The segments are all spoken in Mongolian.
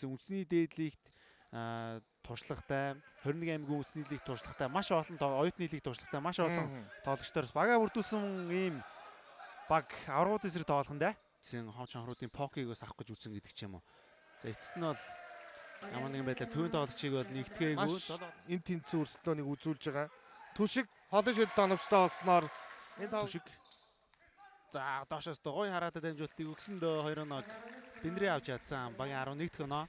исэн. Үндэсний дээд лигт туршлагатай, 21 аймгийн үндэсний лиг туршлагатай, маш олон оюутны лиг туршлагатай, маш олон тоглогчдоос багаа бүрдүүлсэн ийм баг аврагууд эсрэг тоглох нь дээ. Хов чанхруудын покийг бас авах гэж үзсэн гэдэг ч юм уу. За эцэст нь бол ямар нэгэн байдлаар төвийн тоглогчийг бол нэгтгээгүй. Энэ тэнцэн өрсөлдөөнийг үзүүлж байгаа. Түшиг холын шидэлт оновчтой болсноор энэ Түшиг. За доошоос гоё хараатай дамжуултыг өгсөн дөө 2-0. Биндрээ авч чадсан. Багийн 11 дахь оноо.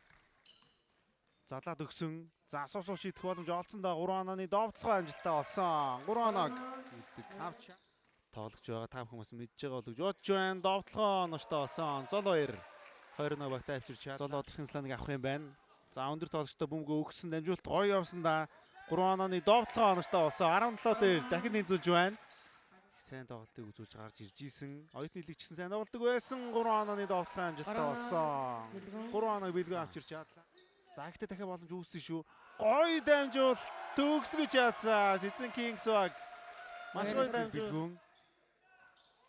Залаад өгсөн. За асуу шийдэх боломж олцсон доо 3 онооны довтлогоо амжилттай болсон. 3 оноог үлдэг. Авч тоглогч байгаа та бүхэн бас мэдж байгаа болов бодож байна. Довтлогоо оновчтой болсон. Зол 2. 2-0 багтаа авчирч Зол Одрохын сланыг авах юм байна. За өндөр тоглогчтой бөмбөгөө өгсөн дамжуулалт гоё явсан да. 3 онооны довтлогоо оновчтой болсон. 17 дээр дахин тэнцүүлж байна. Сайн тоглолтыг үзүүлж гарч ирж исэн. Оюутны лиг ч гэсэн сайн тоглолтог байсан. 3 онооны довтлогоо амжилттай болсон. 3 оноог бэлгөө авчирч чадлаа. За ихтэй дахиад боломж үүссэн шүү. Гоё дамжуулалт төгсгөж чадсан. Цэцэн Kings баг. Маш гоё дамжуулалт.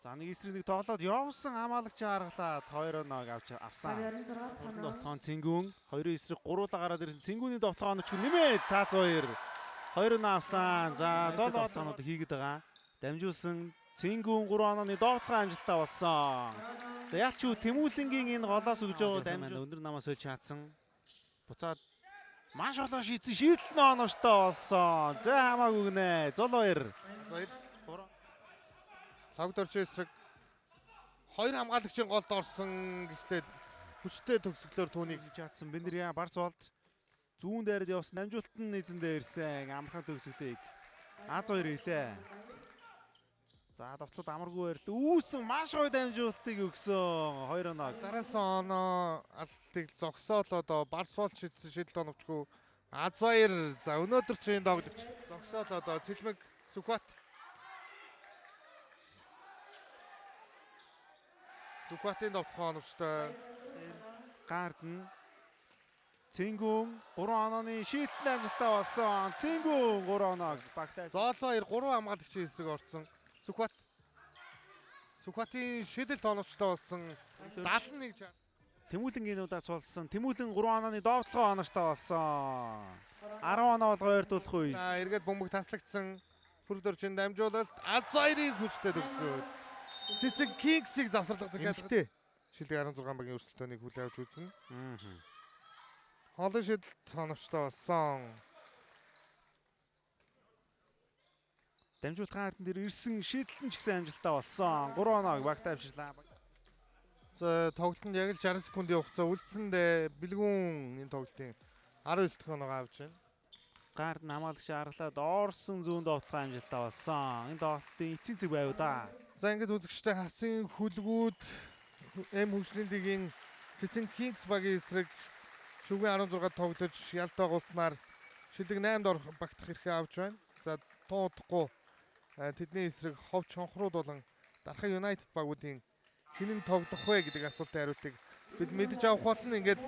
За нэг эсрэг нэг тоглоод явсан хамгаалагч харгалаад 2-0 авч авсан. Довтлогоон Цэнгүүн 2-ын эсрэг 3-уулаа гараад ирсэн. Цэнгүүний довтлогоо оновч нэмээд Таз 2. 2-0 авсан. За зол довтлогоонууд хийгээд байгаа. Дамжуулсан Цэнгүүн 3 онооны довтлогоо амжилттай болсон. За ялч юу Тэмүүлэнгийн энэ голоос өгж байгаа дамжуулалт өндөр намаас хойч чадсан. Буцаад маш олон шийдсэн. Шийдэл нь оновчтой болсон. За хамаагүй гинэ. Зол 2. Логдорч эсрэг хоёр хамгаалагчийн голд орсон. Гэхдээ хүчтэй төгсгөлөөр түүнийг чадсан. Бендрия Барс болд зүүн дайрад явсан. Дамжуулалт нь эзэндээ ирсэн. Амархан төгсгөлийг Аз 2 хэлээ. За довтлоод амаргүй байрлал. Үүсэн маш гоё дамжуулалтыг өгсөн. 2-0. Дараасан оноо алтыг зогсоолоод Барс болд шидсэн шидэлт оновчгүй. Аз 2. За өнөөдөр чи энэ тоглогч зогсоолоод Цэлмэг Сүхбат. Сүхбатын довтлогоо оновчтой. Гарден Цэнгүүн 3 онооны шийдэлт амжилттай болсон. Цэнгүүн 3 оноог багтаа. Зоолоо 2 3 хамгаалагчийн эсрэг орсон. Сүхбат. Сүхбатын шидэлт оновчтой болсон. 71. Тэмүүлэнгийн удаа сулсан. Тэмүүлэн 3 онооны довтлогоо оновчтой болсон. 10 оноо болгоо ойртуулах үе. За эргээд бөмбөг таслагдсан. Бүрдөрчин дамжуулалт Аз 2-ын хүчтэй төгсгөл. Цэцэг Kings-ийг завсарлах захиалгатай. Шилдэг 16 багийн өрсөлдөөнийг хүлээн авч үзнэ. Холын шидэлт оновчтой болсон. Дамжуулахын хартан дээр ирсэн шийдэлт нь ч гэсэн амжилттай болсон. 3 оноог багтаа авчирлаа. За тоглолтод яг л 60 секундын хугацаа үлдсэндээ Бэлгүүн энэ тоглолтын 19 дахь оноогоо авч байна. Гард хамгаалагч аргалаад орсон зүүн довтлогоо амжилттай болсон. Энэ тоглолтын эцсийн цэг байв да. За ингээд үзэгчтэй хасын хүлгүүд М хөгжлийн лигийн Цэцэн Kings багийн эсрэг шүгэн 16 тоглож ялт байгуулснаар шилдэг 8-д орох багтах эрхээ авч байна. За тун удахгүй тэдний эсрэг Хов Чонхрууд болон Дархан Юнайтед багуудын хинэн тоглох вэ гэдэг асуултын хариултыг бид мэдэж авах болно. Ингээд